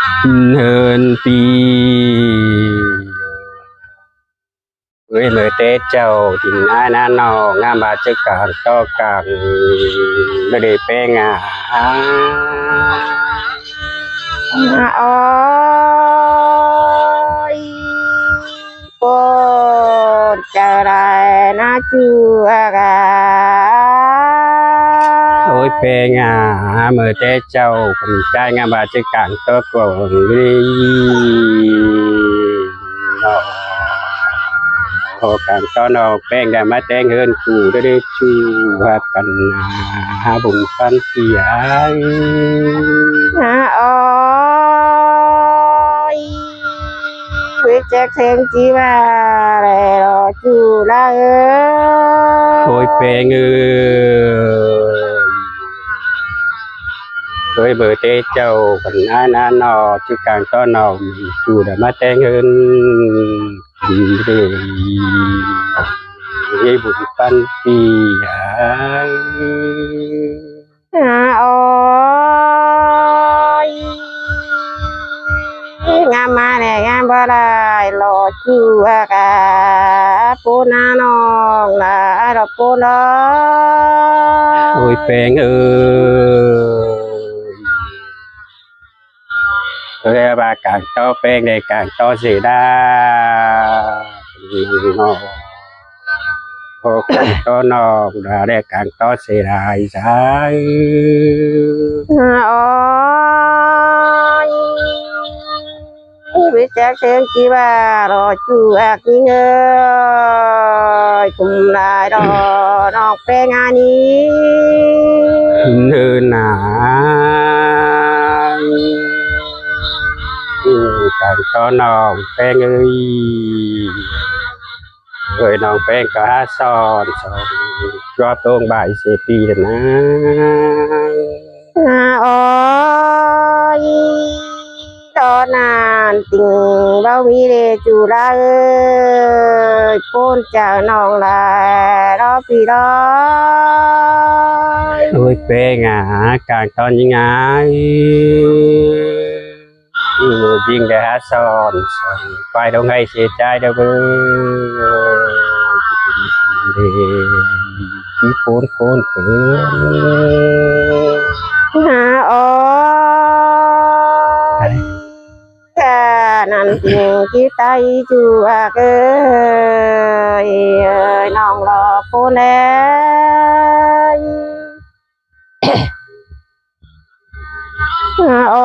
ເຮີນປີ ເອີຍ ເມີແຕ່ເຈົ້າ ຖິ່ນອ້າຍນານອກ ງາມວ່າຈະກາງຕໍ່ກາງ ບໍ່ໄດ້ແປງອາ ອາ ໂອ້ຍ ໂອ້ຍ ເຈົ້າໄດ້ນາຈູອາກາ ໂອ້ຍ ແປງອາ ເມີແຕ່ເຈົ້າ ຄົນຈ່າຍງາມວ່າຈະກາງຕໍ່ກວາງເລີຍ ເນາະ ຂໍກາງຕໍ່ນ້ອງແປງ ໄດ້ມາແຕ່ງເຮືອນຄູ່ ໄດ້ໄດ້ຈູຮັກກັນນາ ຫາບຸນປັນປີໃຫ້ ຫາ ໂອ້ຍ ເວກແຈກເຊງຈີວ່າແລ ລໍຈູລາເອີຍ ໂອ້ຍ ແປງເອີຍ ໂດຍເບີເຕເຈົ້າ ຄັນອ້າຍນານອ ຈະກາງຕໍ່ນ້ອງ ຈູໄດ້ມາແຕ່ງເຮືອນ ເດ ເດບຸນປັນປີໃຫ້ ອາ ໂອ້ຍ ງາມມາແດ່ງາມບໍ່ໄດ້ ລໍຈູອາກາ ໂປນານ້ອງລາ ລໍໂປນອ ໂອ້ຍ ແປງເອີຍ ເອີຍ ວ່າກາງຕໍ່ແປງ ໄດ້ກາງຕໍ່ເສຍດາ ນ້ອງ ພໍກາງຕໍ່ນ້ອງ ແລະກາງຕໍ່ເສຍດາຍຊາຍ ໂອ້ຍ ໄປຈັກເຊີນທີ່ວ່າລໍຈູອາກຍິງເອີຍ ກຸມຫຼາຍດໍນ້ອງແປງອານີ ເນີນນາ ກາງຕໍ່ນ້ອງແປງເອີຍ ເອີຍ ນ້ອງແປ້ງກໍຫາສອນ ສອນ ຈວບໂຕງບາຍເສຍປີນັ້ນນາ ອາ ໂອ້ຍ ຕອນນັ້ນຕິງເວົ້າມີເດຈູລາເອີຍ ໂປນເຈົ້ານ້ອງຫຼາຍ ລໍປີລອຍ ໂອ້ຍ ແປ້ງອາ ກາງຕອນຍິງອາຍ ຍິງໄດ້ຫາສອນ ສອນ ໄປດົງໄຫ້ເສຍໃຈເດີເບີ ເດ ທີ່ໂພນໂພນເກີນ ຫາ ໂອ້ຍ ແຄ່ນັ້ນຈິງທີ່ໄຕຈູອາກເອີຍ ເອີຍ ນ້ອງລໍໂພນແລ ໂອ້